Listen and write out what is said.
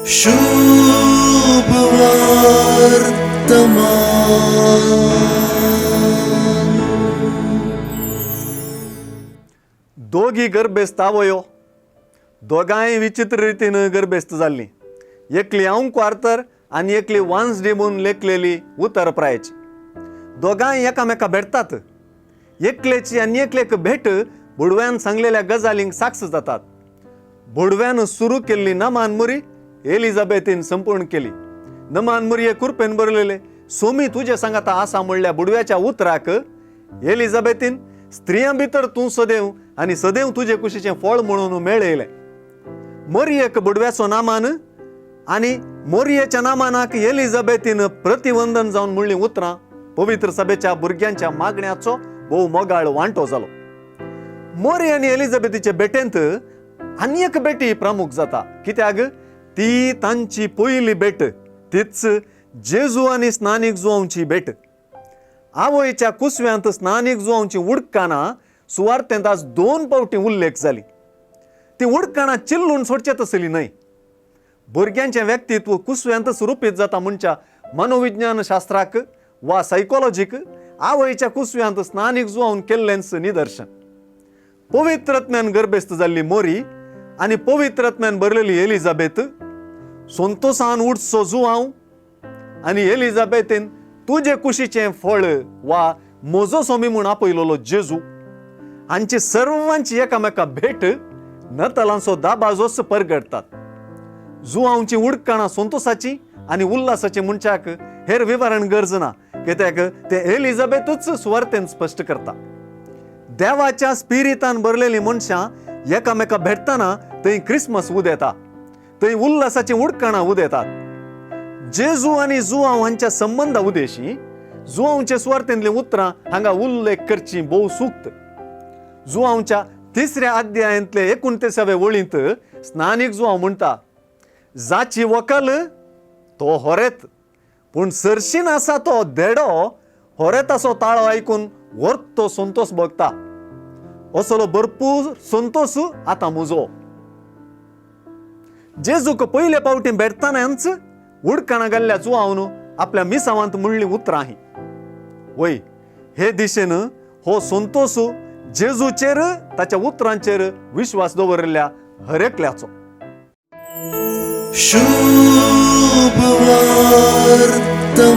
शुभ वर्तमान. दोगी गर्भेस्त आवयो दोगांय विचित्र रितीन गर्भेस्त जाल्लीं. एकली अंकवार तर आनी एकली वांसडी म्हूण लेखलेली उतर प्रायची. दोगांय एकामेका भेटतात. एकलेची आनी एकलेक भेट बुडव्यान सांगलेल्या गजालींक साक्ष जातात. बुडव्यान सुरू केल्ली नमान मुरी एलिझाबेथीन संपूर्ण केली. नमान मुरये कुरपेन बरलेले सोमी तुजे सांगाता आसा म्हणल्या बुडव्याच्या उतराक एलिझाबेथीन स्त्रियां भितर तूं सदैव आनी सदैव तुजे कुशीचें फळ म्हणून मेळयलें. मोरयेक बुडव्याचो नामान आनी मोरयेच्या नामानाक एलिझाबेथीन प्रतिवंदन जावन म्हणलीं उतरां पवित्र सभेच्या भुरग्यांच्या मागण्याचो भोव मोगाळ वांटो जालो. मोरी आनी एलिझाबेथीचे भेटेंत आनी एक भेटी प्रमुख जाता, कित्याक ती तांची पयली भेट, तीच जेजू आनी स्नानीक जुवांची भेट. आवयच्या कुसव्यांत स्नानीक जुवांची उडकानां सुवार्थेंत आज 2 फावटी उल्लेख जाली. ती उडकाणां चिल्लून सोडचे तसली न्हय. भुरग्यांचें व्यक्तित्व कुसव्यांतच रुपीत जाता म्हणच्या मनोविज्ञान शास्त्राक वा सायकोलॉजीक आवयच्या कुसव्यांत स्नानीक जुवावन केल्लेंच निदर्शन. पवित्रत्म्यान गर्भेस्त जाल्ली मोरी आनी पवित्रत्म्यान भरलेली एलिझाबेथ, संतोसान उठचो जुवांव आनी एलिझाबेथीन तुजे कुशीचें फळ वा म्हजो स्वामी म्हूण आपयलोलो जेजू हांची सर्वांची एकामेका भेट नतलांचो दाबाजोच परगटतात. जुवांची उडकाणां संतोसाची आनी उल्हासाची म्हणच्याक हेर विवरण गरज ना, कित्याक ते एलिझाबेथूच सुवार्थेन स्पश्ट करता. देवाच्या स्पिरितान भरलेली मनशां एकामेका भेटतना थंय क्रिसमस उदेता, थंय उल्हासाची उडकाणां उदेतात. जेजू आनी जुवांव हांच्या संबंदा उदेशी जुवांवचे सुवार्थेंतलीं उतरां हांगा उल्लेख करची भोव सुक्त. जुवांवच्या 3ऱ्या अध्यायांतले 29वे वळींत स्नानीक जुवांव म्हणटा, जाची वकल तो होरेत, पूण सरशीन आसा तो देडो होरेताचो ताळो आयकून वर्तो संतोष भोगता, असलो भरपूर संतोष आतां म्हजो. जेजूक पयले फावटी भेटतनाच उडकाणां घाल्ल्या जुवावन आपल्या मिसावांत म्हणलीं उतरां ही. वय हे दिशेन हो संतोष जेजूचेर ताच्या उतरांचेर विश्वास दवरिल्ल्या हरेकल्याचो. शुभ वर्तमान.